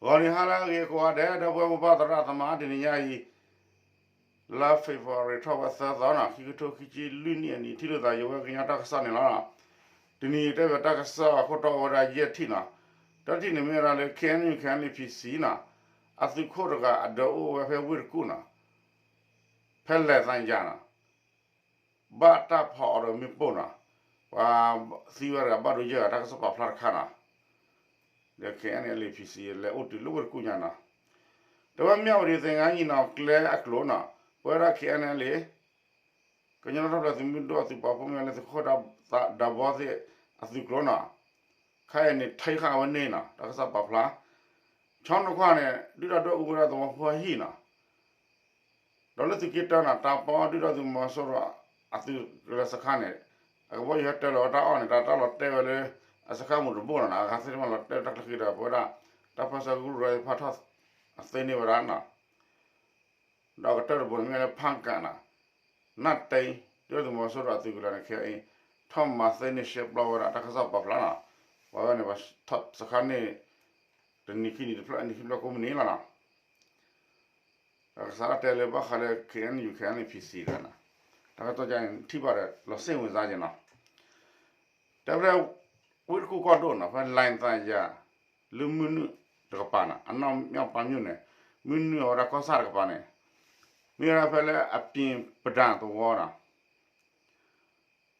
ဂီၤနံၤဟါလၢအဂ့ၤကိးဂၤဒဲး ဒီပုၢ်ဝဲၢ်မိၢ်ပၢ်သရၣ်သမါ တနံၤညါအံၤ လါ February ထီၣ်ဝဲသၢသီနီၤ ခံကထိခံဆံလွံၢ်နံၣ်အနံၤ ထံၣ်လိာ်သးယဝဲကညီတၢ်ကစီၣ်န့ၣ်လီၤ. တနံၤအံၤတဲဝဲတၢ်ကစီၣ်အခိၣ်တီအိၣ်ဝဲဒၣ်ယဲၢ်ထံၣ်နီၤ. တၢ်ထံၣ်န့ၣ်မ့ၢ်ဝဲဒၣ်လၢ K N U K N L P C နီၤ အသုးခိၣ်တဂၤအဒၢးအိၣ်ဝဲဖဲဝ့ၢ်တကူၣ်နီၤ ဖဲလဲၤသးယၤနီၤ ဘၣ်တၢ်ဖီၣ်အီၤဒီးမ့ၣ်ပိၢ်နီၤ ပှၤသံဝဲတဂၤဘၣ်ဒိယဲၢ်ဂၤ တၢ်ကစီၣ်ပာ်ဖျါတခါနီၤ ဒီး K N L P C လဲၤအိၣ်တုၤလၢဝ့ၢ်တကူၣ်ညါနီၤ တဲဝဲမၠၣ်ဝတံၤသ့ၣ်ငါနံၤနီၤ ကျဲအကျိၤနီၤ ပဝဲဒၣ် K N L A ကညီတၢ်ထူၣ်ဖျဲးသုးမုၢ်ဒိၣ်အသုးပာ်ဖှိၣ်မ့ၢ်ဝဲလၢသုးခိၣ် ဒၤဘီသ့ၣ်အသုးကျိၤနီၤ ခဲအံၤန့ၣ် ထံဃာ်ဝဲန့ၣ်နီၤ တၢ်ကစီၣ်ပာ်ဖျါ ဆီနိခွါန့ၣ် ဒုၣ်ဒါဒွဲၣ်အူဝဲဒၣ်သဝီဖိအဟံၣ်နီၤ ဒီးလၢသုးက့တၢနီၤ တၢ်ပီဒုၣ်ဒါသုးမီၤစိရိၤအသုးကလၢၤစခါန့ၣ် အကဘီယူၤဟဲတၢလီၤဝဲတၢ်အီၣ်န့ၣ် တၢ်တၢ်လီၤတဲာ်ဝဲလၢ အစခါမူးတဘိနီၤ အဂၤသ့ၣ်တဖၣ်လီၤတဲာ်ဝဲတၢ်ချၢဃံဒီး ပဝဲဒၣ် တၢ်ပၢၢ်ဆၢကရူၢ်ကရၢသ့ၣ်တဖၣ်ထီၣ်သ့န့ၢ်ဝဲဒၣ်နီၤ ဒီးကတၢၢ်တဘိန့ၣ်မ့ၢ်လၢဖၣ်ကၣ်နီၤ နၢ်တ့ ဒုၣ်ဒါသုးမီၤစိရိၤအသုးကလၢၤန့ၣ် ခဲအံၤ ထီၣ်မၤသ့န့ၢ်ရှဲပျီဝဲဒၣ်တၢ်ကစီၣ်ပာ်ဖျါနီၤ ပှၤဝဲန့ၣ် ပှၤထီၣ်စခါန့ၣ် တနံၤခံနံၤတဖျၢၣ် နံၤခံဖျၢၣ်ကိးမုၢ်နံၤလီၤနီၤ ကစးထီၣ်တဲလၢဘၣ်ဃးလၢ K N U K N L P C တဂၤနီၤ တၢ်ကစီၣ်န့ၣ် ထံၣ်ဘၣ်ဒီးလီၤစ့ၣ်ဝင်စားက့ၤနီၤ တဲဖဲ ဝ့ၢ်တကူၣ်ကီၢ်ဒိၣ်နီၤ ဖဲလဲၤသးယၤ လၢမုၢ်နုာ်တကပၤနီၤ အနီၢ်မၠီၣ်ပၢ်မၠိၣ်န့ၣ် မုၢ်နုာ်အဝဲဒၣ်ကီၢ်ဆၣ်တကပၤန့ၣ် မ့ၢ်ဝဲဒၣ်ဖဲလၢအပျ့ၤပဒၣ်သဝီနီၤ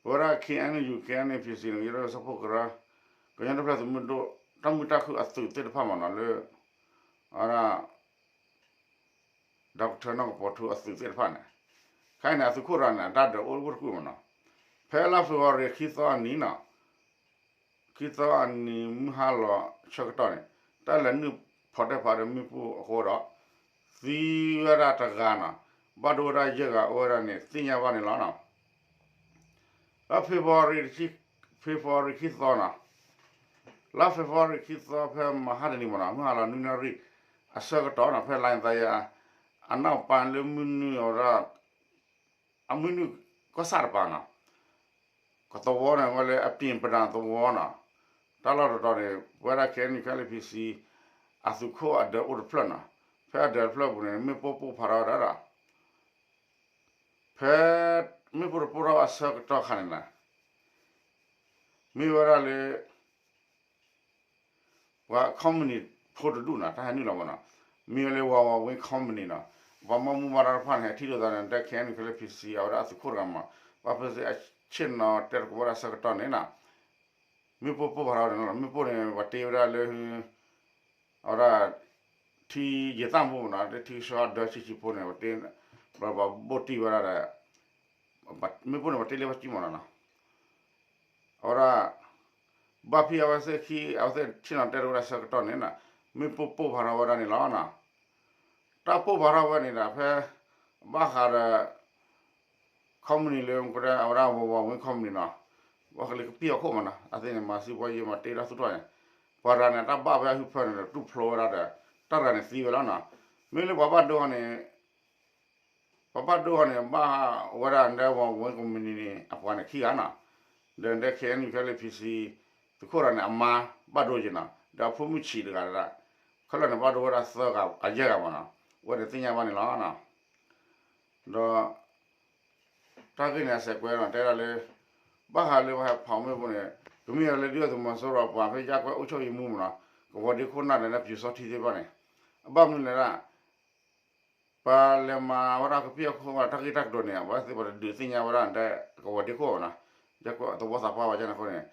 ပဝဲဒၣ် K N U K N L P C န့ၣ် ယရဆၢဖှိၣ်ကရၢ ကညီတၢ်ထူၣ်ဖျဲးသုးမုၢ်ဒိၣ် တၢ်မုာ်တၢ်ခုၣ်အသုးသ့ၣ်တဖၣ်မးနီၤ လၢ အဝဲဒၣ် Doctor နီၢ်ကပီၤထူအသုးသ့ၣ်တဖၣ်န့ၣ် ခဲအံၤန့ၣ် အသုးခိၣ်တဂၤန့ၣ် အတၢ်ဒၢးအိၣ်ဝ့ၢ်တကူၣ်မးနီၤ ဖဲလါ February ခံသီအနံၤနီၤ ခံသီအနံၤမုၢ်ဟါလီၤဆၢကတီၢ်န့ၣ် တၢ်လဲၤနုာ်ဖီၣ်တဲဖးဒီးမ့ၣ်ပိၢ်အဃိဒီး သံဝဲဒၣ်တဂၤနီၤ ဘၣ်ဒိဝဲဒၣ်ယဲၢ်ဂၤအိၣ်ဝဲဒၣ်န့ၣ် သ့ၣ်ညါဘၣ်န့ၣ်လီၤနီၤ လါ February February ခံသီနီၤ လါ February ခံသီဖဲမဟါတနံၤမးနီၤ မုၢ်ဟါလီၤနွံနၣ်ရံၣ် အဆၢကတီၢ်နီၤ ဖဲလဲၤသးယၤ အနီၢ်ပၢ်လၢမုၢ်နုာ်အဝဲဒၣ် အမုၢ်နုာ်ကီၢ်ဆၣ်တပၤနီၤ ကသဝီန့ၣ် ဝဲလၢအပျ့ၤပဒၣ်သဝီနီၤ တၢ်လီၢ်တတီၤန့ၣ် ပဝဲဒၣ် K N U K N L P C အသုးခိၣ်အဒၢးအိၣ်တဖျၢၣ်နီၤ ဖဲအဒၢးတဖျၢၣ်ပူၤန့ၣ် မ့ၣ်ပိၢ်ပိၢ်ဖးထီၣ်ဝဲဒၣ်ဒီး ဖဲမ့ၣ်ပိၢ်တပိၢ်ထီၣ်အဆၢကတီၢ်ခါန့ၣ်နီၤ မ့ၢ်ဝဲဒၣ်လၢ ပှၤ company ဖိတဒူၣ်နီၤ တၢ်ဟဲနုာ်လီၤမးနီၤ မ့ၢ်ဝဲလၢ Wawa Wind Company နီၤ ပှၤမၤမူဘၣ်ဒါတဖၣ်န့ၣ် ဟဲထံၣ်လိာ်သးန့ၣ် တဲ K N U K N L P C အဝဲဒၣ်အသုးခိၣ်တဂၤမး ဘၣ်ဖဲစ့အဆ့ၣ်နီၤတဲတကဝဲဒၣ်ဆၢကတီၢ်န့ၣ်နီၤ မ့ၣ်ပိၢ်ပိၢ်ဖးထီၣ်ဝဲန့ၣ်လီၤ မ့ၣ်ပိၢ်န့ၣ် ပှၤတ့ဝဲဒၣ်လၢ အဝဲဒၣ် ထံယံာ်သၣ်မူမးနီၤ လၢထံကဆှီဒၢဆံးဆံးဖိန့ၣ် ပှၤတ့ ပှၤဘိၣ်တံၢ်ဝဲဒၣ်ဒီး မ့ၣ်ပိၢ်န့ၣ် ပှၤတ့လၢပှၤစုမးနီၤနီၤ အဝဲဒၣ် ဘၣ်ဖဲအဝဲသ့ၣ်ခံ အဝဲသ့ၣ်ဆ့ၣ်နီၤတဲတကဝဲဒၣ်ဆၢကတီၢ်န့ၣ်နီၤ မ့ၣ်ပိၢ်ပိၢ်ဖးထီၣ်ဝဲဒၣ်န့ၣ်လီၤနီၤ တၢ်ပိၢ်ဖးထီၣ်ဝဲန့ၣ်ဒီး ဖဲ ဘၣ်ဃးဒီး company လၢ အဝဲဒၣ် Wawa Wind Company နီၤ ပှၤကလံၤကပံၢ်ဟီၣ်ခိၣ်မးနီၤ အသ့ၣ်န့ၣ် မၤစံးပှၤယံာ်မၤတ့ထီၣ်သူၣ်ထီၣ်န့ၣ် ပှၤတဂၤန့ၣ် တၢ်ဘၣ်ဖဲအဟုဖၢန့ၣ်ဒီး တူၢ်ဖျိဝဲဒၣ်ဒီး တၢ်တဂၤန့ၣ်သံဝဲလီၤနီၤ မ့ၢ်လၢပှၤဘၣ်ဒိန့ၣ် ပှၤဘၣ်ဒိန့ၣ် ဘၣ်ဝဲဒၣ်ဒီး Wawa Wind Company န့ၣ် အပှၤန့ၣ်ခံဂၤနီၤ ဒီးဒီး K N U K L P C သုးခိၣ်တဂၤန့ၣ် အမါဘၣ်ဒိက့ၤနီၤ ဒီးအဖိမုၣ်ဆံးတဂၤဒၣ် ခဲလၢာ်န့ၣ် ဘၣ်ဒိဝဲဒၣ်သၢဂၤ အယဲၢ်ဂၤမးနီၤ အဝဲန့ၣ်သ့ၣ်ညါဘၣ်န့ၣ်လီၤနီၤ ဒီး တၢ်ဂ့ၢ်န့ၣ်အစဲးကွဲးနီၤ တဲဒၣ်လၢ ဘၣ်ဃးလၢပှၤဟဲဖီၣ်မ့ၣ်ပိၢ်န့ၣ် ကမ့ၢ်လၢဒုၣ်ဒါသုးမီၤစိရိၤအပှၤဖဲ ရပ်ကွက်အုပ်ချုပ်ရေးမှူး မးနီၤ ကဝီၤဒ့ခိၣ်နၢ်ဒီးလၢပျူစောထီးသ့ၣ်တဖၣ်န့ၣ် အဘၣ်မနုၤလဲၣ်ဒၣ် ပှၤလဲၤမၤဝဲဒၣ်ကပံၢ်ဟီၣ်ခိၣ်ဝဲတၢ်ဂ့ၢ်တၢ်ကျိၤန့ၣ် အဝဲသ့ၣ်ပှၤတဒုးသ့ၣ်ညါဝဲဒၣ်တဲ ကဝီၤဒ့ခိၣ်မးနီၤ ရပ်ကွက်သဝီသးပှၢ်ဝဲကန့ၣ်အဃိန့ၣ်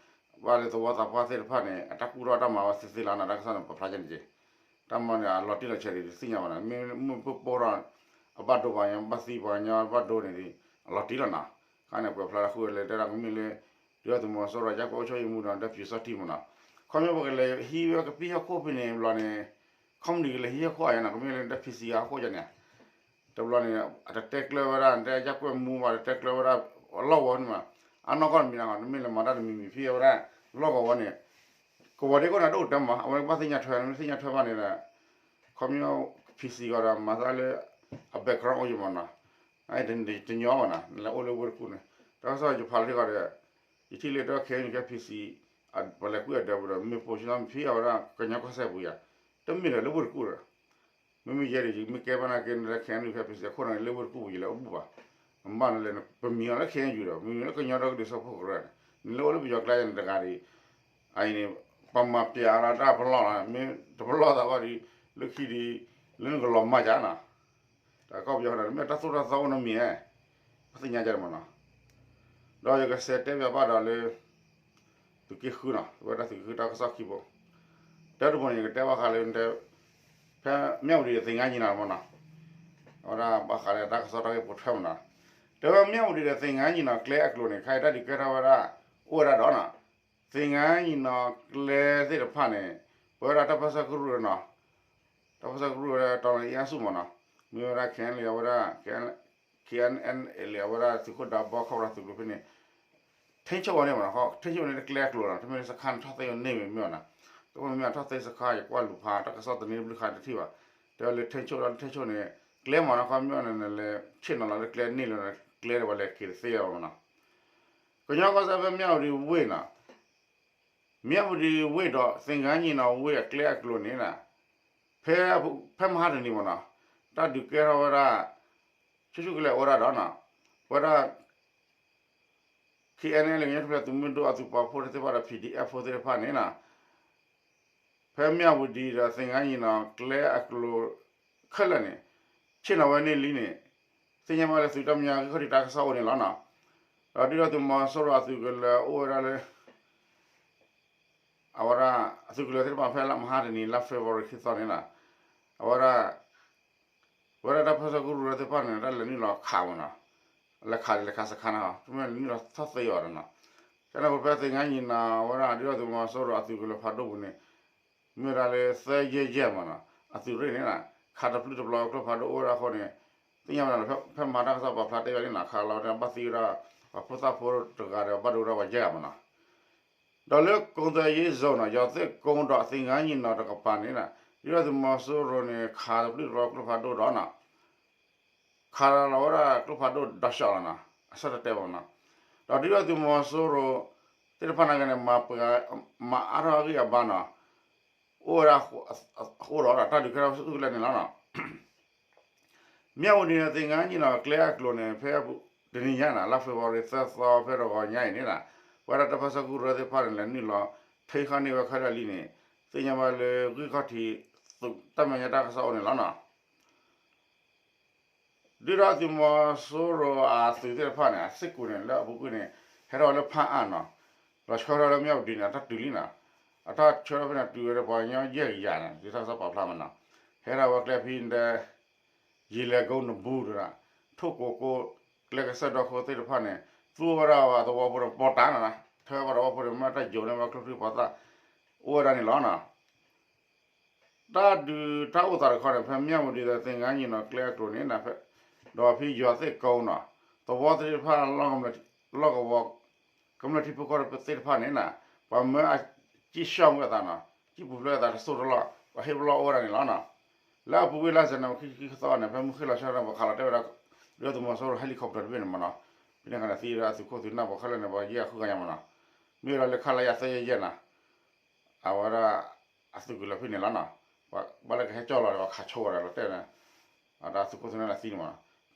ဘၣ်လၢသဝီသးပှၢ်သ့ၣ်တဖၣ်န့ၣ် အတၢ်ကူၣ်ထီၣ်တၢ်မၤဝဲသ့သ့လီၤနီၤ တၢ်ကစီၣ်န့ၣ် ပဖျါကန့ၣ်က့ၤ တၢ်မၤန့ၣ် အလီၤတံၢ်လီၤဆဲးဒံးတသ့ၣ်ညါဘၣ်နီၤ မ့ၢ်မ့ၣ်ပိၢ်ပိၢ်ထီၣ် အဘၣ်ဒိပှၤကညီ ဘၣ်သံပှၤကညီ ဘၣ်ဒိန့ၣ် အလီၤတံၢ်လီၤနီၤ ခါန့ၣ် ကွဲးဖျါလၢဃုဝဲလၢတဲဒၣ်ကမ့ၢ်လၢ ဒုၣ်ဒါသုးမီၤစိရိၤ ရပ်ကွက်အုပ်ချုပ်ရေးမှူး ဒီးလၢပျူစောထီးမးနီၤ ခီပညီပကလဲၤဟံးဝဲကပံၢ်ဟီၣ်ခိၣ်ဖဲန့ၣ်ဘျီန့ၣ် ခီပနံၣ်ကလဲၤဟံးဟီၣ်ခိၣ်အါယါနီၤ ကမ့ၢ်လၢ P C R ဟီၣ်ခိၣ်ယါန့ၣ် တဘျီန့ၣ် အတတဲကျၢၤဝဲဒၣ် တဲ ရပ်ကွက်မှူး ဘၣ်တတဲကျၢၤဝဲဒၣ် လီၢ်ဝီန့ၣ်မး အနီၢ်ကီၢ်တမံၤနီၤ နမ့ၢ်လဲၤမၤတၢ်တမံၤမံၤဖဲအဝဲဒၣ် လီၢ်ကဝီၤန့ၣ် ကဝီၤဒ့ခိၣ်န့ၣ် တအိၣ်တၢ်မး အဝဲကဘၣ်သ့ၣ်ညါထွဲ နမ့ၢ်သ့ၣ်ညါထွဲဘၣ်န့ၣ်ဒီး ခီပညီ P C ကီးဒီး မၤသးလၢ အ background အိၣ်ယံၤမးနီၤ တညီဘၣ်နီၤ နလဲၤအိၣ်လၢဝ့ၢ်တကူၣ်န့ၣ် တၢ်ကစီၣ်ယဖးလီၤထံကီးဒီး ယထံၣ်လၢဒီး K N U K P C ပလဲၤကွံာ်အဒၢးပူၤဒီး မ့ၣ်ပိၢ်ဆ့ၣ်နီၤဖံးအဝဲဒၣ် ကညီကီၢ်စဲၣ်ပူၤယါ တမ့ၢ်ဒီးလၢဝ့ၢ်တကူၣ်ဒီး မ့မ့ၢ်ယဲဒၣ် ယမ့ၢ်ကဲဘၣ်နာ်က့ နလၢ ခဲအံၤန့ၣ် ဖဲ ပစံး အခိၣ်နၢ်န့ၣ် လၢဝ့ၢ်တကူၣ်ပူၤ ယလဲၤအိၣ်ဘူၣ်ဘၣ်, မ့ၢ်ဘၣ်နလဲၤ ပမံၤအီၤလၢ ခဲအံၤယူၤဒီး မ့မ့ၢ်လၢကညီဒီကလုာ်စၢဖှိၣ်ကရၢန့ၣ် နလဲၤအိၣ်လၢပယီၤကျါယဲန့ၣ်တဂၤဒီး အအံၤန့ၣ် ပမၤပျဲအါလီၤတၢ်ပလီၢ်လီၤ, မ့ၢ်တပလီၢ်သးဘၣ်ဒီး လၢခံဒီး လၢနကလီၤမၢ်ယါနီၤ, တၢ်ကီၢ်ပယီၤဒီး မ့ၢ်တၢ်သိၣ်တၢ်သီအိၣ်နီတမံၤဧါ, ပသ့ၣ်ညါယါန့ၣ်မ့ၢ်နီၤ, ဒီးယကစးတဲပၠးဘၣ်ဒီးလၢ သုးက့ဃုနီၤ, ဝဲဒၣ်သုးက့ဃုတၢ်ကစီၣ်ခံဘိ, တၢ်တဘိန့ၣ် ယကတဲဘၣ်ဃးလၢ ဖဲမၠၣ်ဝတံၤဒီးသင်္ဃန်းညီနောင်မ့ၢ်နီၤ, အဝဲဒၣ်ဘၣ်ဃးလၢတၢ်ကစီၣ်တၢ်ဂ့ၢ်ပိာ်ထွဲမ့ၢ်နီၤ, တဲဝဲမၠၣ်ဝတံၤဒီးသင်္ဃန်းညီနောင် ကျဲအကျိၤန့ၣ် ခဲအံၤတၢ်ဒုးကဲထီၣ်ဝဲဒၣ် အိၣ်ဝဲဒၣ်ဒီးနီၤ, သင်္ဃန်းညီနောင် ကျဲသ့ၣ်တဖၣ်န့ၣ် ပဝဲဒၣ်တၢ်ပၢဆှၢကရူၢ်နီၤ, တၢ်ပၢဆှၢကရူၢ်ဝဲဒၣ် တော်လှန်ရေးအင်အားစုမ့ၢ်နီၤ, မ့ၢ်ဝဲဒၣ် ခဲအံၤန့ၣ် အဝဲဒၣ် ခဲအံၤန့ၣ် အဝဲဒၣ်သုးခိၣ်ဒးဘီ ခီဖျိသုးကျိၤဖဲန့ၣ် ထိန်းချုပ်ဝဲန့ၣ်မ့ၢ်နီၤ, ထိန်းချုပ်ဝဲန့ၣ်တကျဲအကျိၤနီၤ, တမ့ၢ်လၢစခါန့ၣ် ထီၣ်သ့ဝဲန့ၢ်မ့ၢ်မ့ၢ်နီၤ, တမ့ၢ်မ့ၢ်ထီၣ်သ့စခါ ယကွၢ်လူၤဖး တၢ်ကစီၣ်တနံၤတဘျုးခါတထံၣ်ဘၣ်, တဲဝဲလၢ ထိန်းချုပ် ဒီး ထိန်းချုပ် န့ၣ် ကျဲမ့ၢ်နီၤ, ခီမ့ၢ်န့ၣ် နလဲၤဆ့ၣ်နီၤလီၤလၢကျဲန့ၢ်လၢ ကျဲဒီးပှၤလဲၤက့ၤတသ့လီၤမ့ၢ်နီၤ, ကညီကီၢ်စဲၣ်ဖဲမၠၣ်ဝတံၤဝ့ၢ်နီၤ, မၠၣ်ဝတံၤဝ့ၢ်ဒီးသင်္ဃန်းညီနောင်ဝ့ၢ်အကျဲအကျိၤန့ၣ် ဖဲ ဖဲမဟါတနံၤမ့ၢ်နီၤ, တၢ်ဒုးကဲထီၣ်ဝဲဒၣ် ဆူၣ်ဆူၣ်ကလဲာ်အိၣ်ဒၣ်ဒီးနီၤ, ပဝဲဒၣ် ခဲအံၤန့ၣ် ကညီတၢ်ထူၣ်ဖျဲးသုးမုၢ်ဒိၣ်အသုးပာ်ဖှိၣ်သ့ၣ်တဖၣ်ဒီး ပီၣ်အ့ၣ်ပီၣ်သ့ၣ်တဖၣ်န့ၣ်နီၤ, ဖဲမၠၣ်ဝတံၤဒီးသင်္ဃန်းညီနောင်ကျဲအကျိၤခဲလၢာ်န့ၣ် ဆ့ၣ်နီၤဝဲန့ၢ်လံန့ၣ် သ့ၣ်ညါဘၣ်လၢသုးတၢ်မဲာ်ညါဂံၢ်ခီၣ်ထံးတၢ်ကစီၣ်အိၣ်န့ၣ်လီၤနီၤ, ဒီးဒုၣ်ဒါသုးမီၤစိရိၤအသုးကလၢၤအိၣ်ဝဲဒၣ်လၢ အဝဲဒၣ် အသုးကလၢၤသ့ၣ်တဖၣ်ဖဲလါမဟါတနံၤ လါ February ခံသီန့ၣ်နီၤ, အဝဲဒၣ် ပဝဲဒၣ်တၢ်ပၢဆှၢကရူၢ်သ့ၣ်တဖၣ်န့ၣ် တၢ်လဲၤနုာ်လီၤခးမ့ၢ်နီၤ, လဲၤခးဒ်လဲၤခးစခါန့ၣ် တမ့ၢ်နုာ်လီၤထီၣ်သ့အီၤဒီးနီၤ, ကန့ၣ်အဃိဖဲသင်္ဃန်းညီနောင် အဝဲဒၣ်ဒုၣ်ဒါသုးမီၤစိရိၤအသုးကလၢၤဖးဒိၣ်ပူၤန့ၣ် မ့ၢ်ဝဲဒၣ်လၢသၢယဲၢ်ယဲၢ်မ့ၢ်နီၤ, အသုးရ့ၣ်န့ၣ် ခးတပျုၢ်တပျီၤကျိဖးဒိၣ်အိၣ်ဝဲဒၣ်အဃိန့ၣ် သ့ၣ်ညါဝဲဒၣ်လၢ ဖဲမၤတၢ်ကစီၣ်ပာ်ဖျါတဲဝဲန့ၣ်နီၤ ခးလီၤဝဲဒၣ်ဘၣ်သံဝဲဒၣ် ပှၤဖိသၣ်ဖိတဂၤဒီး ဘၣ်ဒိဝဲဒၣ်ပှၤယဲၢ်ဂၤမ့ၢ်နီၤ, ဒီးလၢ ကုန်းသွယ်ရေးဇုန် နီၤ ယီၤသ့ၣ်ကိဒီးသင်္ဃန်းညီနောင်တကပၤန့ၣ် ဒုၣ်ဒါသုးမီၤစိရိၤန့ၣ် ခးတပျုၢ်တပျီၤကျိဖးဒိၣ်ဒီးနီၤ ခးလီၤဝဲဒၣ်ကျိဖးဒိၣ်ဒီးစှၤလီၤနီၤ အဆၢတတဲဘၣ်နီၤ, ဒီးဒုၣ်ဒါသုးမီၤစိရိၤသ့ၣ်တဖၣ်န့ၣ်က့န့ၣ် မၤပှဲၤ မၤအါထီၣ်အဂံၢ်အဘါနီၤ, အိၣ်ဝဲဒၣ်အဃိဒီးတၢ်ဒုးကဲထီၣ်ဆူၣ်ကလဲာ်န့ၣ်လီၤနီၤ မၠၣ်ဝတံၤန့ၣ် သင်္ဃန်းညီနောင်ကျဲအကျိၤန့ၣ် ဖဲတနံၤညါန့ၣ် လါ February သၢသီ ဖဲတဂီၤညါအံၤန့ၣ် ပဝဲဒၣ်တၢ်ပၢဆှၢကရူၢ်သ့ၣ်တဖၣ်န့ၣ် လဲၤနုာ်လီၤ ထိန်းချုပ် န့ၢ်ဝဲခဲလၢာ်လံန့ၣ် သ့ၣ်ညါဘၣ်လၢဂံၢ်ခီၣ်ထံး တၢ်မဲာ်ညါတၢ်ကစီၣ်အိၣ်န့ၣ်လီၤနီၤ. ဒုၣ်ဒါသုးမီၤစိရိၤအသုးသ့ၣ်တဖၣ်န့ၣ် အစ့ၢ်ကီးန့ၣ် လၢအပူၤကွံာ်န့ၣ် ဟဲထီၣ်ဝဲလၢဖၣ်အၣ်နီၤ, လီၤဆီထီၣ်လၢမၠၣ်ဝတံၤန့ၣ် အတၢ်တုၤလံနီၤ, အတၢ်ဆၢထီၣ်ဖဲန့ၣ် တုၤဝဲဒၣ်ပှၤကညီယဲၢ်ကယၤန့ၣ် ဒ်တၢ်ကစီၣ်ပာ်ဖျါမ့ၢ်နီၤ, ဟဲထီၣ်ဝဲကျဲဖဲဒီး ယံာ်လဲၤကိနဘူၣ်ဒီး ထိၣ်ကိကိး ကျဲကစၢၢ်ဒီခိၣ်သ့ၣ်တဖၣ်န့ၣ် သူဝဲဒၣ်ပှၤသဝီဖိဒီး ပီတၢ်နီၤ, ထၢဝဲပှၤသဝီဖိန့ၣ် မ့ၢ်တၢ်ယိာ်န့ၢ်ဝဲကျိချံမျိာ်သၣ် အိၣ်ဝဲဒၣ်န့ၣ်လီၤနီၤ. တၢ်ဒုးတၢ်အိၣ်သးတခီန့ၣ် ဖဲမၠၣ်ဝတံၤဒီးသင်္ဃန်းညီနောင်ကျဲအကျိၤန့ၣ် ဒီးဖဲယီၤသ့ၣ်ကိနီၤ, သဝီသ့ၣ်တဖၣ် လီၢ်ကဝီၤ ကမျၢၢ်ထံဖိကီၢ်ဖိသ့ၣ်တဖၣ်န့ၣ် ပှၤမၢအကံၣ်ဆှီၣ်မူအသးနီၤ, ကံၣ်ပူၤဖျဲးအသးတစိၢ်တလီၢ် ပှၤဟ့ၣ်ပလီၢ်အိၣ်ဝဲဒၣ်န့ၣ်လီၤနီၤ. လၢအပူၤကွံာ်လါစဲးန့ၣ် ပခံဆံခံသီန့ၣ် ဖဲမုၢ်ဃ့ၢ်လီၤဆီန့ၣ် ပှၤခးလီၤတဲဝဲဒၣ် ဒုၣ်ဒါသုးမီၤစိရိၤ helicopter တဘ့ၣ်န့ၣ်မ့ၢ်နီၤ, ဖဲန့ၣ်အခါန့ၣ် သံဝဲဒၣ်သုးခိၣ်သုးနၢ်ပှၤခဲလၢာ်န့ၣ် ပှၤယဲၢ်ဃုဂၤညါမ့ၢ်နီၤ, မ့ၢ်ဝဲဒၣ်လၢခလရ သၢယဲၢ်ယဲၢ်နီၤ အဝဲဒၣ် အသုးကလၢၤဖဲန့ၣ်လီၤနီၤ, ဘၣ်လၢကဟဲကၠီၣ်လီၤဒီး ပှၤခးဆိဝဲဒၣ်လီၤတဲာ်န့ၣ်, အတၢ်သုးခိၣ်သုးနၢ်လၢသံန့ၣ်မ့ၢ်နီၤ,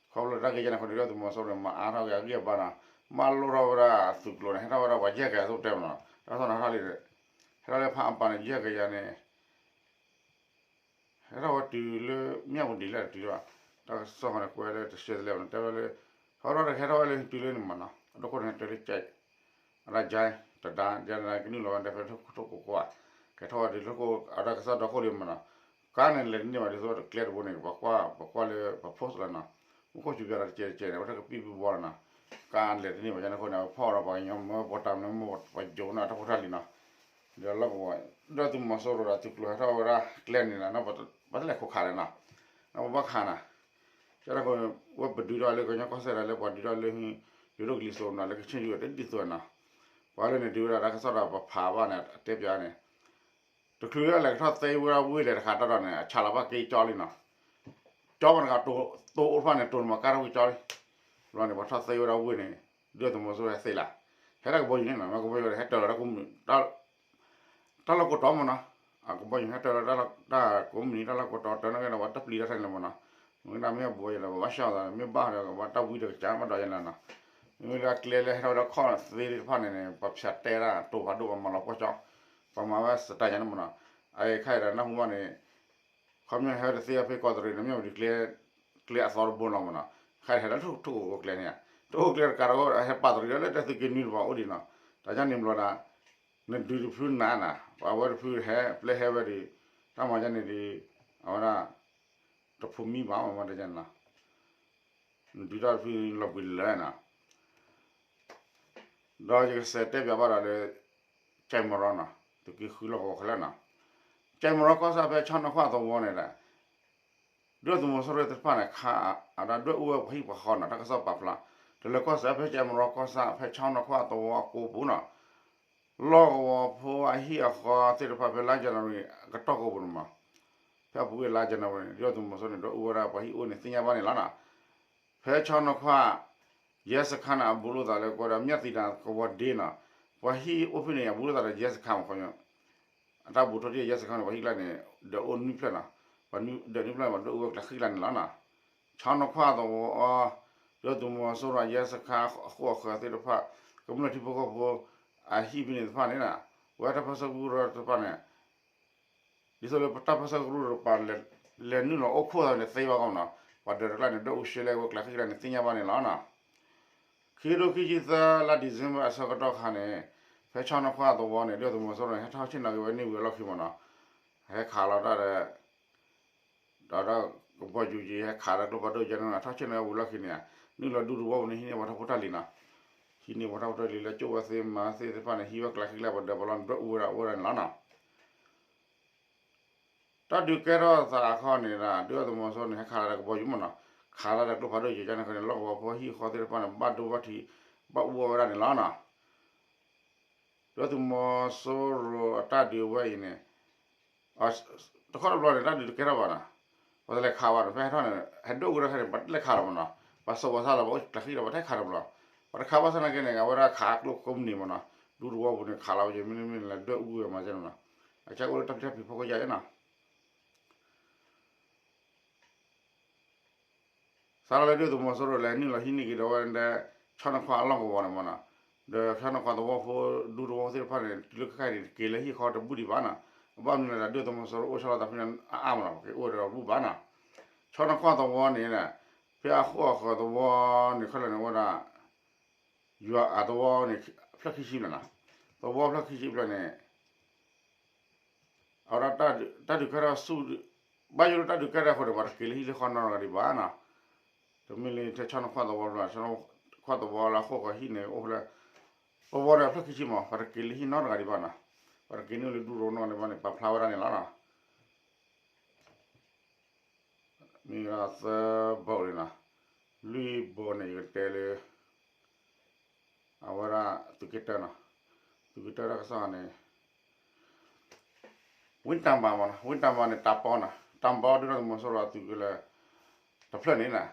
ခီဖျိတၢ်ဂ့ၢ်ယဲၢ်န့ၣ်အဃိန့ၣ် ဒုၣ်ဒါသုးမီၤစိရိၤန့ၣ် မၤအါထီၣ်က့ၤအဂံၢ်အဘါနီၤ, မၤလိထီၣ်ဝဲဒၣ်အသုးကျိၤန့ၣ် ဟဲထီၣ်ဝဲဒၣ်ပှၤယဲၢ်ကယၤအသိးတဲမ့ၢ်နီၤ, တၢ်ကစီၣ်န့ၣ်ဟဲထီၣ်လံ, ဟဲထီၣ်လၢဖၣ်အၣ်ပၤန့ၣ် ယဲၢ်ကယၤန့ၣ် ဟဲထီၣ်ဝဲတုၤလၢမၠၣ်ဝတံၤလၢတတုၤလၢၤဘၣ်, တၢ်ကစီၣ်ဃီန့ၣ် ကွဲးလၢတရှဲတလဲဘၣ်န့ၣ် တဲဝဲလၢ ဟဲထီၣ်တဟဲထီၣ်ဝဲလၢတုၤလၢန့ၣ်မ့ၢ်နီၤ, အဒိခိၣ်န့ၣ်တဲလၢ ကဒါ ကနုာ်လီၤဝဲဒၣ်ဖဲထိၣ်ကိကိးဧါ, ကဲထီၣ်ဝဲဒၣ်လၢအတၢ်ကစီၣ်ဒီခိၣ်လံမ့ၢ်နီၤ, ကါန့ၣ်လဲၤတန့ၢ်ဘၣ်ဒ်သိးတကျဲတဘိန့ၣ် ပှၤကွၢ် ပှၤကွၢ်လၢပှၤ post လီၤနီၤ, မူခိၣ်စူၤပၠးဒီးတကဲးတကဲးန့ၣ် အဝဲတၢ်ကပံၢ်ပူၤဘီလီၤနီၤ, ကါလဲၤတန့ၢ်ဘၣ်ယန့ၣ်အဃိန့ၣ် အဝဲဖီၣ်ဒီးပှၤကညီမ့ၢ်ပှၤတၢ်မနုၤမ့ၢ်ပှၤယိၤန့ၣ် အတၢ်ဖိတၢ်လံၤနီၤ, ဒီးလီၢ်ကဝီၤ ဒုၣ်ဒါသုးမီၤစိရိၤဒီးသုးကျိၤဟဲထီၣ်ဝဲဒၣ်ကျဲန့ၣ်နီၤ ပတလဲၤခိးခးလဲၣ်နီၤ, ပဘၣ်ခးနီၤ, ကဲထီၣ်ဝဲပဒုးထီၣ်လၢကညီကီၢ်စဲၣ်ဒီးလၢပှၤဒုးထီၣ်လၢ ယိၤဒိၣ်ကလံၤစိးနီၤ လၢကဆ့ၣ်ယွၤတဒ်သိးနီၤ, ပှၤလၢန့ၣ်ဒုးဝဲဒၣ်တၢ်ကစီၣ်ဒီးပဖးဘၣ်န့ၣ် အတဲပၠးန့ၣ် တချုးလၢလဲၤကထီၣ်သ့ဝဲဒၣ်ဝ့ၢ်လဲၣ်တခါတၢ်ဒီးန့ၣ် အဆးလီၤဘၣ်က့ၤကၠီလံနီၤ, ကၠီပှၤတဂၤတိၢ်အိၣ်တဖၣ်န့ၣ် တိၢ်နမၤကါထီၣ်ဝံၤကၠီလံ, ဘျီန့ၣ် ပှၤထီၣ်သ့ဝဲဒၣ်ဝ့ၢ်န့ၣ် ဒုၣ်ဒါသုးမီၤစိရိၤဟဲသ့လီၤ, ဟဲဒၣ်ကဘီယူၤန့ၣ်နီၤ မ့ၢ်ကဘီယူၤဒီးဟဲတၢၤလီၤတၢ်ကမူၣ် တၢ်လီၢ်ကိးတီမ့ၢ်နီၤ, အကဘီယူၤဟဲတၢၢ်လီၤတၢ်ကိးမုၢ်နံၤ တၢ်လီၢ်ကိးတီၤတၢ်န့ၣ်က့ဒီး ပှၤတပျံၤတၢ်ထဲန့ၣ်လီၤမ့ၢ်နီၤ, မ့ၢ်ဒၣ်မ့ၢ်အဘူးယဲလီၤ ပှၤဘၣ်ဆှၢအီၤသး မ့ၢ်ဘၣ်ဒီး ပှၤတၢ်ဝံတကစၢ်ဘၣ်ဒီးယဲလီၤနီၤ, မ့မ့ၢ်လၢအကျဲလၢဟဲထီၣ်ဝဲဒၣ်ခီၣ်သ့ၣ်တဖၣ်န့ၣ်န့ၣ် ပှၤဖၠးတဲဒၣ်တိၤဖးဒိၣ် ပှၤမၤလီၤပှီၢ်ကၠီ ပှၤမၤဝဲစတၢ်ယါန့ၣ်မ့ၢ်နီၤ, အအံၤခါအံၤဒီးနၢ်ဟူဘၣ်န့ၣ် ခီပညီဟဲဝဲတသ့အဖဲကီးတရံးန့ၣ် မ့ၢ်ဝံၤဒီး ကျဲအသီတဘိလီၤမ့ၢ်နီၤ, ခါအံၤဟဲလၢထိၣ်ထိၣ်ကိးကျဲန့ၣ်, ထိၣ်ကိးကျဲတကးဒီး ဟဲပာ်တရံးဒီးလၢတၢ်သုးက့နွံတဘၣ်အိၣ်ဒံးနီၤ, တၢ်ယါန့ၣ်ဘျီဒၣ် နဒုးတဖုနၤနၤ, ပှၤဝဲတဖုဟဲ ပျဲဟဲဝဲဒီး တၢ်မၤယါန့ၣ်ဒီး အဝဲဒၣ် တဖိးမံဘၣ်မ့ၢ်တၢ်ယါန့ၣ်နီၤ, နဒုးတၢ်တဖုလီၤဘှံးလၢာ်နီၤ ဒီးယကစးတဲပၠးဘၣ်ဒီးလၢ ကၠဲးမရီနီၤ, သုးက့ဃုလီၢ်ကဝီၤခဲလၢာ်နီၤ, ကၠဲးမရီကီၢ်ဆၣ်ဖဲဆီနီၤခွၣ်သဝီန့ၣ်ဒီး ဒုၣ်ဒါသုးမီၤစိရိၤသ့ၣ်တဖၣ်န့ၣ် ခးအဝဲဒၣ်ဒွဲၣ်အူဝဲပှၤဟံၣ်ပှၤဃီနီၤ, တၢ်ကစီၣ်ပာ်ဖျါ တလၢၤကီၢ်စဲၣ်ဖဲကၠဲးမရီကီၢ်ဆၣ်ဖဲဆီနီၤခွၣ်သဝီအကိပူၤနီၤ, လီၢ်ကဝီၤဖိအဟံၣ်အဃီသ့ၣ်တဖၣ်ဖဲလါယနူၤအါရံၤအကတီၢ်ကိပူၤန့ၣ်မး, ဖဲအပူၤကွံာ်လါယနူၤအါရံၤန့ၣ် ဒုၣ်ဒါသုးမီၤစိရိၤန့ၣ် ဒွဲၣ်အူဝဲဒၣ်ပှၤဟံၣ်အိၣ်န့ၣ်သ့ၣ်ညါဘၣ်န့ၣ်လီၤနီၤ, ဖဲဆီနီၤခွၣ် ရဲစခန်းန့ၣ် အဘူးလိာ်သးလၢကိးဒီး မြသံတံတားကဝီၤဒ့နီၤ, ပှၤဟံၣ်အိၣ်ဖဲန့ၣ် အဘူးလိာ်သးဒီး ရဲစခန်းမးခီ, အတၢ်ဘူးထီၣ်တ့ၢ် ရဲစခန်းန့ၣ် ပှၤဟံၣ်ကျါန့ၣ် ဒီးအိၣ်နွံဖျၢၣ်နီၤ, ပှၤဒိးနွံဖျၢၣ်န့ၣ် ပှၤဒွဲၣ်အူဝဲကျးဃံကျါန့ၣ်လီၤနီၤ, ဆီနီၤခွၣ်သဝီအီၤ, ဒုၣ်ဒါသုးမီၤစိရိၤ ရဲစခန်းအဃိအဃၢၤသ့ၣ်တဖၣ်, ကမျၢၢ်ထံဖိကီၢ်ဖိ အဟံၣ်ဖဲန့ၣ်တဖၣ်န့ၣ်နီၤ, ပဝဲတၢ်ပၢဆှၢကရူၢ်တဖၣ်န့ၣ် ဒ်သိးလၢပတၢ်ပၢဆှၢကရူၢ်တကပၤ လဲၤနုာ်လီၤအိၣ်ခိၣ်သးန့ၣ်သ့ဘၣ်ကီမးနီၤ, ပှၤဒၢးတကျါန့ၣ် ဒွဲၣ်အူရှဲလဲၣ်ဝဲကျးဃံကျါန့ၣ်သ့ၣ်ညါဘၣ်န့ၣ်လီၤနီၤ, ခံကထိခံဆံသၢလါ December အဆၢကတီၢ်ခါန့ၣ်, ဖဲဆီနီၤခွၣ်သဝီန့ၣ် ဒုၣ်ဒါသုးမီၤစိရိၤန့ၣ် ဟဲထီၣ်ဆ့ၣ်နီၤက့ၤဝဲန့ၢ်ဝံၤအလီၢ်ခံမးနီၤ, ဟဲခးလီၤတၢ်ဒီး ဒီးကဘီယူၤက့ၤ ဟဲခးဒီးကျိဖးဒိၣ်ကဲန့ၣ် ထီၣ်ဆ့ၣ်နီၤဝံၤလီၢ်ခံန့ၣ်, နုာ်လီၤဒူသဝီပူၤန့ၣ် ဟံးန့ၢ်ပှၤထီၣ်ဖိတၢ်လံၤနီၤ, ဟံးန့ၢ်ပှၤထီၣ်ဖိတၢ်လံၤလၢကၠိၣ်ဝဲသ့မၤသ့ၣ်တဖၣ်န့ၣ် ဟံးဝဲကျးဃံကျါ ပှၤဒၢးပှၤလီၢ်န့ၣ် ဒွဲၣ်အူဝဲဒၣ်အိၣ်ဝဲဒၣ်န့ၣ်လီၤနီၤ. တၢ်ဒုးကဲထီၣ်သးအခီန့ၣ်ဒီး ဒုၣ်ဒါသုးမီၤစိရိၤန့ၣ် ဟဲခးလီၤဒီးကဘီယူၤမးနီၤ, ခးလီၤဒီးကျိဖးဒိၣ်ကဲန့ၣ်န့ၣ် လီၢ်ကဝီၤဖိဟံၣ်ဃီသ့ၣ်တဖၣ်န့ၣ် ဘၣ်ဒိဘၣ်ထံး ဘၣ်အူအီၣ်ဝဲဒၣ်န့ၣ်လီၤနီၤ. ဒုၣ်ဒါသုးမီၤစိရိၤအတၢ်ဒုးဝဲအံၤန့ၣ် တခီတဘျီန့ၣ် တၢ်ဒုးတကဲထီၣ်ဘၣ်နီၤ, ပှၤတလဲၤခးဘၣ်နီၤ, ဖဲဟဲထီၣ်န့ၣ် ဟဲဒွဲၣ်အူဝဲဒၣ်ခဲန့ၣ် ပှၤတလဲၤခးလီၤမးနီၤ, ပှၤစိာ်ပှၤဆါလီၤ ပှၤအိၣ်ကျးဃံလီၤ ပှၤတဟဲခးတဘျီ, ပှၤတခးဘၣ်ဆၣ်နာ်က့န့ၣ် အဝဲဒၣ်ခးကျိကိးမုၢ်နံၤမးနီၤ, ဒူသဝီပူၤန့ၣ် ခးလီၤဝဲယမ့ၢ်မ့ၢ်လၢဒွဲၣ်အူဝဲမၤကဲန့ၣ်နီၤ, အကဲအိၣ်လၢတၢ်ဖံးတၢ်ဖံးဖီခိၣ်ယါအံၤနီၤ. စးထီၣ်လၢဒုၣ်ဒါသုးမီၤစိရိၤလဲၤနုာ်လီၤဟံးန့ၢ်က့ၤဒီးဝဲဒၣ် ဆီနီၤခွၣ်အလီၢ်ကဝီၤန့ၣ်မးနီၤ, ဒီးဆီနီၤခွၣ်သဝီဖိ ဒူသဝီသ့ၣ်တဖၣ်န့ၣ် တုၤလၢခဲခါအံၤန့ၣ် က့ၤလၢဟံၣ်ဃီတဘူၣ်ဒံးဘၣ်နီၤ, အဘၣ်မနုၤလဲၣ်ဒီး ဒုၣ်ဒါသုးမီၤစိရိၤအိၣ်ဆီလီၤသးဖဲန့ၣ်အါအါမးနီၤ, က့ၤအိၣ်ဒီးတဘူၣ်ဘၣ်နီၤ, ဆီနီၤခွၣ်သဝီန့ၣ် ဖဲအဃိအဃၢၤသဝီန့ၣ် ခဲလၢာ်န့ၣ်အိၣ်ဝဲဒၣ် ယွၤအသဝီန့ၣ် ဖျၢၣ်ခံဆံဖျၢၣ်နီၤ, သဝီဖျၢၣ်ခံဆံဖျၢၣ်န့ၣ် အဝဲဒၣ်တၢ်ဒုးကဲထီၣ်ဆူ ဘၣ်ယိၣ်လၢတၢ်ဒုးကဲထီၣ်အဃိန့ၣ် ပှၤတက့ၤလၢဟံၣ်လၢဃီနီတဂၤဒံးဘၣ်နီၤ, တမ့ၢ်လၢထဲဆီနီၤခွၣ်သဝီဘၣ်, ဆီနီၤခွၣ်သဝီလၢအဃိအဃၢၤဟံၣ်န့ၣ် အိၣ်ဖဲလဲၣ်, သဝီဒီးဖျၢၣ်ခံဆံမး ပှၤတက့ၤလၢဟံၣ်နီတဂၤဒံးဘၣ်နီၤ, ပှၤတက့ၤန့ၢ်လၢဒူသဝီနီတဂၤဒံးဘၣ်န့ၣ် ပာ်ဖျါဝဲဒၣ်န့ၣ်လီၤနီၤ. မ့ၢ်ဝဲဒၣ်သၢဘိန့ၣ်နီၤ, လွံၢ်ဘိန့ၣ် ယကတဲလၢ အဝဲဒၣ်သုးက့တၢနီၤ, သုးက့တၢတၢ်ကစီၣ်န့ၣ် ဝ့ၢ်တၢ်ဘါမးနီၤ, ဝ့ၢ်တၢ်ဘါန့ၣ် တၢ်ပီနီၤ, တၢ်ပီဒုၣ်ဒါသုးမီၤစိရိၤအသုးကလၢၤ တဖျၢၣ်န့ၣ်နီၤ,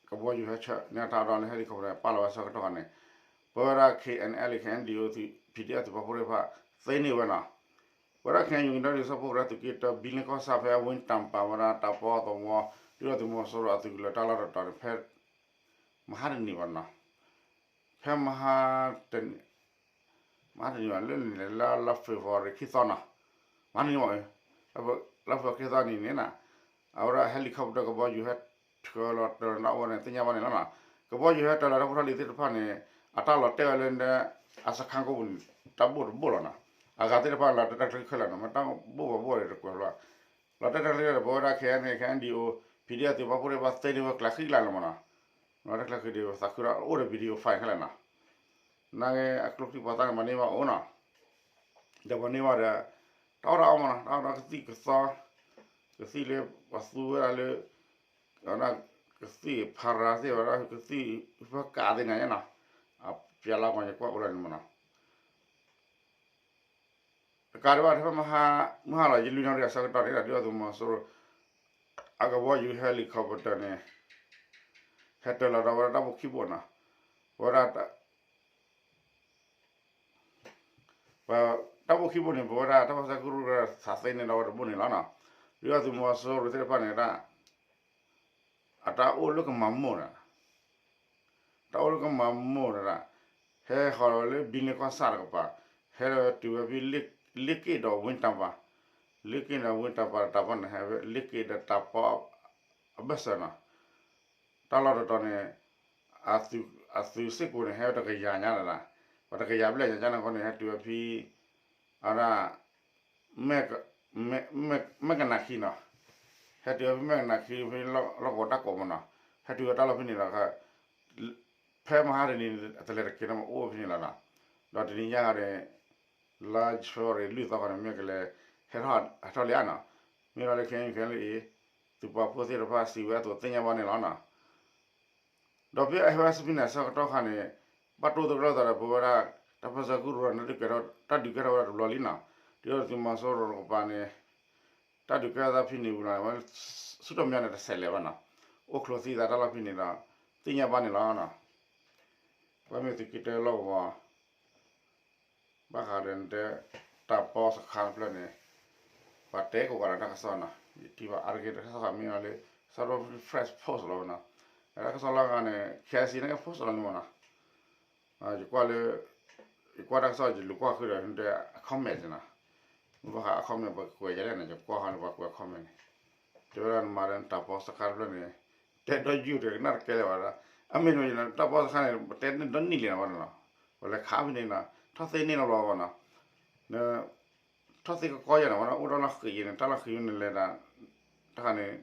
ကဘီယူၤဟဲဆှၢန့ၢ်တၢ်ဒီးလၢ helicopter ပာ်လီၤဝဲဆၢကတီၢ်န့ၣ်, ပဝဲဒၣ် K N L A K N D O P D F သုးပာ်ဖှိၣ်သ့ၣ်တဖၣ် သ့န့ၢ်ဝဲနီၤ, ပဝဲဒၣ် ခဲအံၤ ယိၤက့ၤဒီး ဒ်သိးပအိၣ်ကရၢသုးက့တၢ ဘံလ့ကီၢ်ဆၣ်ဖဲဝ့ၢ်တၢ်ပၤဝဲဒၣ်တၢ်ပီသဝီ, ဒုၣ်ဒါသုးမီၤစိရိၤအသုးကလၢၤတၢ်လီၢ်တတီၤန့ၣ် ဖဲ မဟါတနံၤဘၣ်နီၤ, ဖဲမဟါတနံၤ မဟါတနံၤဘၣ် လၢန့ၣ်လၢလါ February ခံသီနီၤ, မဟါတနံၤဘၣ် လါ February ခံသီနံၤန့ၣ်နီၤ, အဝဲဒၣ် helicopter ကဘီယူၤဟဲထၢလီၤတၢ်လီၤဝဲန့ၣ် သ့ၣ်ညါဘၣ်န့ၣ်လီၤနီၤ, ကဘီယူၤဟဲတၢ်လီၤတၢ်ဖိတၢ်လံၤသ့ၣ်တဖၣ်န့ၣ် အတၢ်လီၤတဲာ်ဝဲလၢ အစခန်းကိးပူၤန့ၣ် တၢ်ဘိၣ်တဘိၣ်လီၤနီၤ, အဂၤသ့ၣ်တဖၣ်လီၤတဲာ်တၢ်ချၢခဲလၢာ်နီၤ, မ့ၢ်တၢ်ဘိၣ်ဘၣ်ဘိၣ်ဒီးတကွဲးလီၤ, လီၤတဲာ်တၢ်ချၢဒီး ပဝဲဒၣ် K N L A K N D O P D F သုးပာ်ဖှိၣ်သ့ၣ်တဖၣ်သ့န့ၢ်ဝဲကျးဃံကျါလီၤမးနီၤ, လီၤတဲာ်ချၢဃံဒီး သးခုဒီးအိၣ်ဒီး video file ခဲလၢာ်နီၤ, နာ်က့အကျိချံပှၤသၣ်န့ၣ် မၤန့ၢ်ဘၣ်အိၣ်နီၤ, ဒီးပှၤန့ၢ်ဘၣ်ဒီး တၢ်အီၣ်တၢ်အီမးနီၤ, တၢ်အီၣ်တၢ်ကသံၣ်ကသီ, ကသံၣ်လၢပှၤသူဝဲဒၣ်လၢ ကသံၣ်ဖးရၤသ့ၣ်ဝဲဒၣ် ကသံၣ်ဖၢကးသ့ၣ်ညါနီၤ, အပျဲလါပှၤညါကွၢ်အိၣ်လၢန့ၣ်မးနီၤ တကးဒံးဘၣ် ဖဲမဟါ မုၢ်ဟါလီၤ ယလွံၢ်နၣ်ရံၣ်အဆၢကတီၢ်န့ၣ်ဒီး ဒုၣ်ဒါသုးမီၤစိရိၤ အကဘီယူၤ helicopter န့ၣ် ဟဲတၢၤလီၤဒီးဝဲဒၣ်တၢ်ဘိၣ်ခံဘိၣ်နီၤ, ဝဲဒၣ် ပှၤ တၢ်ဘိခံဘိန့ၣ် ပဝဲဒၣ်တၢ်ပၢဆှၢကရူၢ်ကရၢသးသ့န့ၢ်ဒီးဝဲတဘိန့ၣ်လီၤနီၤ. ဒုၣ်ဒါသုးမီၤစိရိၤသ့ၣ်တဖၣ်န့ၣ်ဒၣ် အတၢ်အိၣ်လၢကမၤမိၢ်န့ၣ် တၢ်အိၣ်လၢကမၤမိၢ်န့ၣ်ဒၣ် ဟဲဃီၤလီၤဝဲလၢဘံန့ၢ်ကီၢ်ဆၣ်တကပၤ, ဟဲလီၤဝဲတုၤဝဲဖဲ လ့ၣ်က့ၣ်ဒီးဝ့ၢ်တၢ်ပၤ, လ့ၣ်က့ၣ်ဒီးဝ့ၢ်တၢ်ပၤတပၤန့ၣ် ဟဲဝဲလ့ၣ်က့ၣ်ဒီးတၢ်ပီ အဘၢၣ်စၢၤနီၤ. တၢ်လီၢ်တတီၤန့ၣ် အသုးစ့ၢ်ကီးန့ၣ် ဟဲဝဲတကယၤညါလီၤ. ပှၤတကယၤဘျဲၣ်ညါကန့ၣ်အဃိန့ၣ် ဟဲတုၤဝဲဖဲ အဝဲဒၣ် မဲၢ်ကနၣ်ခံနီၤ, ဟဲတုၤဝဲဖဲမဲၢ်ကနၣ်ခံဖဲလီၢ်ကဝီၤတၢ်ကိးမ့ၢ်နီၤ, ဟဲတုၤဝဲတၢ်လီၢ်ဖဲန့ၣ်ဒီး ဖဲမဟါတနံၤန့ၣ် တလဲၤတက့ၤနီၤ အိၣ်ဖဲန့ၣ်လီၤနီၤ. ဒီးတနံၤညါဂ့ၤန့ၣ် လါဖ့ၤဘြူၤအါရံၤလွံၢ်သီခီန့ၣ် မ့ၢ်ကလဲၤ ဟဲထီၣ်လံဧါနီၤ, မ့ၢ်လီၤလၢ ခဲအံၤခဲလၢာ်အံၤ သုးပာ်ဖှိၣ်သ့ၣ်တဖၣ်စံးဝဲအသိးသ့ၣ်ညါဘၣ်န့ၣ်လီၤနီၤ. ဒီးဖဲအဝဲစပံးန့ၣ်အဆၢကတီၢ်ခါန့ၣ် ဘၣ်တိၢ်သတြီၤသးဒီးပဝဲဒၣ် တၢ်ပၢဆှၢကရူၢ်ကရၢန့ၣ် တၢ်ဒုးကဲထီၣ်ဝဲဒၣ်တဘျီလံနီၤ. ဒ်သိးသုးမီၤစိရိၤတကပၤန့ၣ် တၢ်ဒုးကဲထီၣ်သးဖဲန့ၣ်ဝံၤလီၤ ဆူတၢ်မံၤန့ၣ် တဆဲးလဲၤဘၣ်နီၤ, အိၣ်ချိးသံသးတၢ်လီၢ်ဖဲန့ၣ်ဒီး သ့ၣ်ညါဘၣ်န့ၣ်လီၤနီၤ. ပှၤမ့ၢ်သုးက့တၢလီၢ်ကဝီၤ ဘၣ်ဃးဒီးတဲ တၢ်ပီစခါတဖျၢၣ်န့ၣ် ပှၤတဲကဝၤဒီးတၢ်ကစီၣ်နီၤ, ယထံၣ်ဘၣ်အါတက့ၢ်တၢ်ကစီၣ်ဃးမ့ၢ်လီၤလၢ South Fresh Post လီၤနီၤ, တၢ်ကစီၣ်လီၤဂၤန့ၣ် ခဲအံၤစံးန့ၣ်က post လီၤန့ၣ်မ့ၢ်နီၤ, ယကွၢ်လၢ ယကွၢ်တၢ်ကစီၣ်ယလူၤကွၢ်ဃုာ်ဒီး တဲအ comment နီၤ, မ့ၢ်ဘၣ်ဃးအ comment ပှၤကွဲးယၤလဲၣ်န့ၣ် ယကွၢ်ဃီလၢပှၤကွဲး comment န့ၣ်, တဲဝဲဒၣ်နမၤဒီးတၢ်ပီစခါတဖျၢၣ်န့ၣ် တဲဒီးယုၢ်ဒီးကနၣ်တကဲလၢၤဘၣ်ဒီး အမ့ၢ်န့ၣ် တၢ်ပီစခါန့ၣ် ပတဲန့ၣ်ဒီနံၣ်လံနီၤဘၣ်နီၤ, ပလဲၤခးဖဲန့ၣ်နီၤ ထီၣ်သ့န့ၢ်လီၤဘၣ်နီၤ, ထီၣ်သ့ကကီယဲၢ်နီၤဘၣ်နီၤ အိၣ်ဒီးလီၢ်ဃံးယဲၢ်န့ၣ် တၢ်လီၢ်ဃံးန့ၣ်လဲၤဒၣ် တၢ်ခါန့ၣ်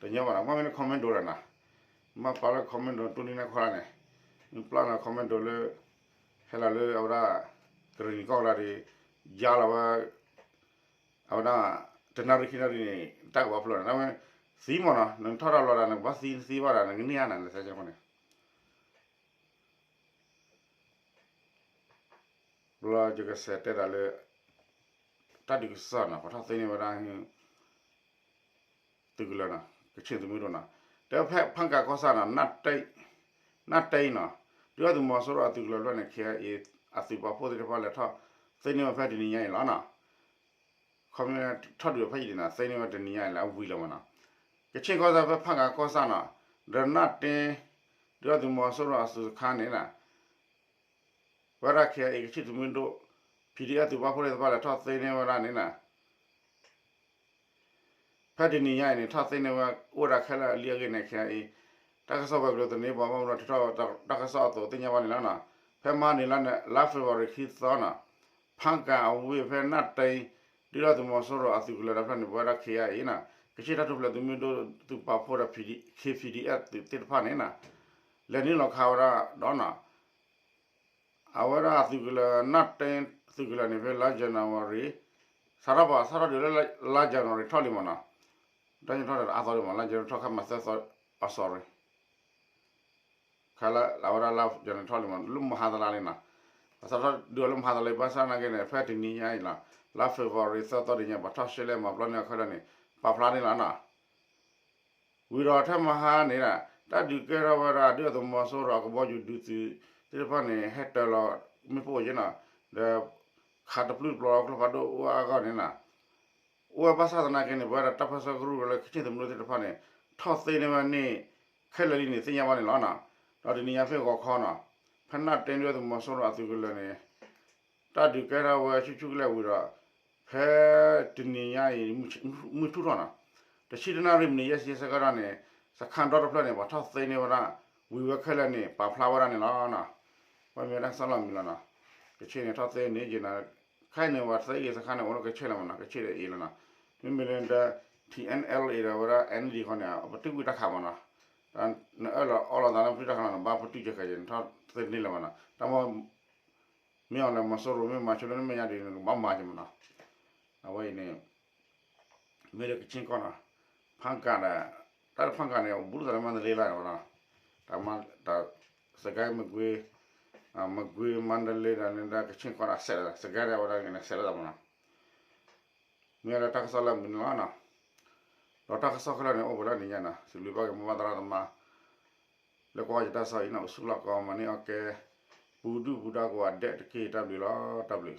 တညီဘၣ်နီၤ မ့ၢ်မ့ၢ်လၢ commando လီၤနီၤ, မ့ၢ်ပျၢ်လၢ commando တူၢ်နံၤန့ၣ်ခီလီၤန့ၣ်, မ့ၢ်ပျၢ်လၢ commando လၢ ဟဲလီၤလၢအဝဲဒၣ် ကရံၣ်နံၤကီၢ်ကလါဒီး ယါလီၤဝဲ အဝဲဒၣ် တနၣ်ရံၣ်ခံနၣ်ရံၣ်န့ၣ် တၢ်ကဘၣ်ဖျိးန့ၣ် နမ့ၢ်သံမ့ၢ်နီၤ နထီၣ်တၢ်လီၤဒၣ် နကဘၣ်သံနသံဘၣ်ဒီး နကန့ၢ်အါနၤန့ၣ် သဲကန့ၣ် ဘျီယကစးတဲဒၣ်လၢ တၢ်ဒုးကစီၣ်နီၤ ပှၤထီၣ်သ့န့ၢ်ဝဲဒၣ် သုးကလၢၤနီၤ ကဆ့ၣ်သုးမုၢ်ဒိၣ်နီၤ တဲဖဲဖၣ်ကၣ်ကီၢ်ဆၣ်နီၤ နၢ်တ့နီၤ ဒုၣ်ဒါသုးမီၤစိရိၤအသုးကလၢၤတဖျၢၣ်န့ၣ် ခဲအံၤ အသုးပာ်ဖှိၣ်သ့ၣ်တဖၣ်လဲၤထီၣ်သ့န့ၢ်ဝဲဖဲတနံၤညါအံၤလီၤနီၤ ခီမ့ၢ်ထီၣ်ဒုးဖဲယံၤန့ၣ် သ့န့ၢ်ဝဲတနံၤညါအံၤလၢအဝံၤလီၤမ့ၢ်နီၤ ကဆ့ၣ်ကီၢ်ဆၣ်ဖဲဖၣ်ကၣ်ကီၢ်ဆၣ်နီၤ ဒီးနၢ်တ့ ဒုၣ်ဒါသုးမီၤစိရိၤအသုးစခါန့ၣ်နီၤ ဝဲဒၣ် ခဲအံၤ ကဆ့ၣ်သုးမုၢ်ဒိၣ် PDF သုးပာ်ဖှိၣ်သ့ၣ်တဖၣ်လဲၤထီၣ်သ့န့ၢ်ဝဲဒၣ်န့ၣ်နီၤ ဖဲတနံၤညါအံၤန့ၣ် ထီၣ်သ့န့ၢ်ဝဲအိၣ်ဝဲဒၣ်ခဲလၢာ်လံအဂ့ၢ်န့ၣ် ခဲအံၤ တၢ်ကစီၣ်ဝဲၤကျိၤသန့ ပှၤဘၣ်မနုၤထံထီၣ်တၢ်ကစီၣ်အသိးသ့ၣ်ညါဘၣ်န့ၣ်လီၤနီၤ ဖဲမဟါန့ၣ်လီၤန့ၣ် လါ February ခံသီနီၤ ဖၣ်ကၣ်အဝ့ၢ်ဖဲနၢ်တ့ ဒုၣ်ဒါသုးမီၤစိရိၤအသုးကလၢၤတဖျၢၣ်န့ၣ် ပဝဲဒၣ် ခဲအံၤနီၤ ကဆ့ၣ်တၢ်ထူၣ်ဖျဲးသုးမုၢ်ဒိၣ်သုးပာ်ဖှိၣ်ဒီး K PDF သုးသ့ၣ်တဖၣ်န့ၣ်နီၤ လဲၤနုာ်လီၤခးဝဲဒၣ်ဒီးနီၤ အဝဲဒၣ်သုးကလၢၤ နၢ်တ့သုးကလၢၤန့ၣ် ဖဲလါ January စးထီၣ်ပှၤစးထီၣ်ဒုးလၢလါ January ထီၣ်လံမ့ၢ်နီၤ တၢ်ညီထီၣ်ဒီးအသီလံမ့ၢ် လါ January ထီၣ်ခါမးသၢသီ အ sorry ခါလၢအဝဲဒၣ်လါ January ထီၣ်လံမ့ၢ် လၢမဟါတလါလံနီၤ ပှၤစးထီၣ်ဒုးအီၤလၢမဟါတလါ ဘၣ်ဆၣ်သနာ်က့န့ၣ် ဖဲတနံၤညါအံၤနီၤ လါ February သၢသီတနံၤညါ ပှၤထီၣ်ရှဲလဲၣ်မၤပျီန့ၢ်အီၤခဲလၢာ်န့ၣ် ပာ်ဖျါန့ၣ်လီၤနီၤ ဝံၤဒီးထဲမဟါန့ၣ် တၢ်ဒုးကဲထီၣ်ဝဲဒၣ် ဒုၣ်ဒါသုးမီၤစိရိၤအကဘီယူၤဒုးသုးသ့ၣ်တဖၣ်န့ၣ် ဟဲတၢၤလီၤမ့ၣ်ပိၢ်အယ့ၢ်နီၤ ဒီးခးတပျုၢ်တပျီၤလီၤကျိဖးဒိၣ်အိၣ်အါအါဂီၢ်န့ၣ်နီၤ အိၣ်ဝဲဘၣ်ဆၣ်သနာ်က့န့ၣ် ပဝဲဒၣ်တၢ်ပၢဆှၢကရူၢ်ကရၢလၢကဆ့ၣ်သုးမုၢ်ဒိၣ်သ့ၣ်တဖၣ်န့ၣ် ထီၣ်သ့န့ၢ်ဝဲန့ၣ် ခဲလၢာ်လံန့ၣ် သ့ၣ်ညါဘၣ်န့ၣ်လီၤနီၤ ဒီးတနံၤညါဖဲဂီၤခီနီၤ ဖဲနၢ်တ့ဒုၣ်ဒါသုးမီၤစိရိၤအသုးကလၢၤန့ၣ် တၢ်ဒုးကဲထီၣ်ဝဲဆူၣ်ဆူၣ်ကလဲာ်ဝံၤဒီး ဖဲတနံၤညါအံၤ မုၢ်ထူၣ်ထီၣ်နီၤ တဆံတနၣ်ရံၣ်မံးနံးယဲၢ်ဆံဆၢကတီၢ်န့ၣ် စခါဒီတဖျၢၣ်န့ၣ် ပှၤထီၣ်သ့န့ၢ်ဝဲဒၣ် ဝံၤဝဲခဲလၢာ်န့ၣ် ပာ်ဖျါဝဲဒၣ်န့ၣ်လီၤနီၤ ပမ့ၢ်ဝဲဒၣ်ကစီၣ်လီၤမံၤလီၤနီၤ ကဆ့ၣ်န့ၣ်ထီၣ်သ့န့ၢ်က့ၤနီၤ ခဲအံၤန့ၣ် ပှၤသ့က့ၤစခါန့ၣ် အိၣ်လၢကဆ့ၣ်လီၤမးနီၤ ကဆ့ၣ်ဒီးအ့ၣ်လီၤနီၤ မ့မ့ၢ်လၢ ထံ NLA ဒီးဝဲဒၣ် NLD ခီန့ၣ် ပတုာ်ကွံာ်တၢ်ခးမးနီၤ နအၢၣ်လီၤအီလီၤသးလၢပတုာ်တၢ်ခးနီၤ နဘၣ်ပတုာ်ကဲခဲအံၤ နထီၣ်သ့န့ၢ်လၢၤမးနီၤ တၢ်မ့ၢ် မ့ၢ်အီၤလၢမီၤစိရိၤမ့ၢ်မၤဆိလၢနမဲာ်ညါဒ်န့ၣ် နကဘၣ်မၤက့ၤမးနီၤ အဝဲအံၤန့ၣ် မ့ၢ်လၢကဆ့ၣ်ကီၢ်နီၤ ဖၣ်ကၣ်ဒီး တၢ်ဖၣ်ကၣ်န့ၣ် ဘူးသးလၢမန္တလေးလီၤနီၤ တၢ်မၤတၢ် စကဲမကွ့ မကွ့မန္တလေးဒီးန့ၣ်ဒီးကဆ့ၣ်ကီၢ်ဒီးစဲးလီၤ စကဲဒီးဝဲဒၣ်န့ၣ်စဲးလီၤသးမးနီၤ မ့ၢ်လၢတၢ်ကစီၣ်လၢမုၢ်နံၤလီၤနီၤ ဒီးတၢ်ကစီၣ်ခဲလၢာ်န့ၣ် အိၣ်ပှဲၤလၢနံၤညါနီၤ စံးဘျုးဘၣ်က့ၤမိၢ်ပၢ်သရၣ်သမါ လၢကွၢ်ယတၢ်ကစီၣ်အံၤနီၤ အိၣ်ဆူၣ်လီၢ်ကီမၤန့ၢ်အီၣ်ကဲ ပူၤဒုၣ်ပူၤဒါကိးဂၤဒဲးတက့ၢ် တၢ်ဘျုးလီၤ တၢ်ဘျုး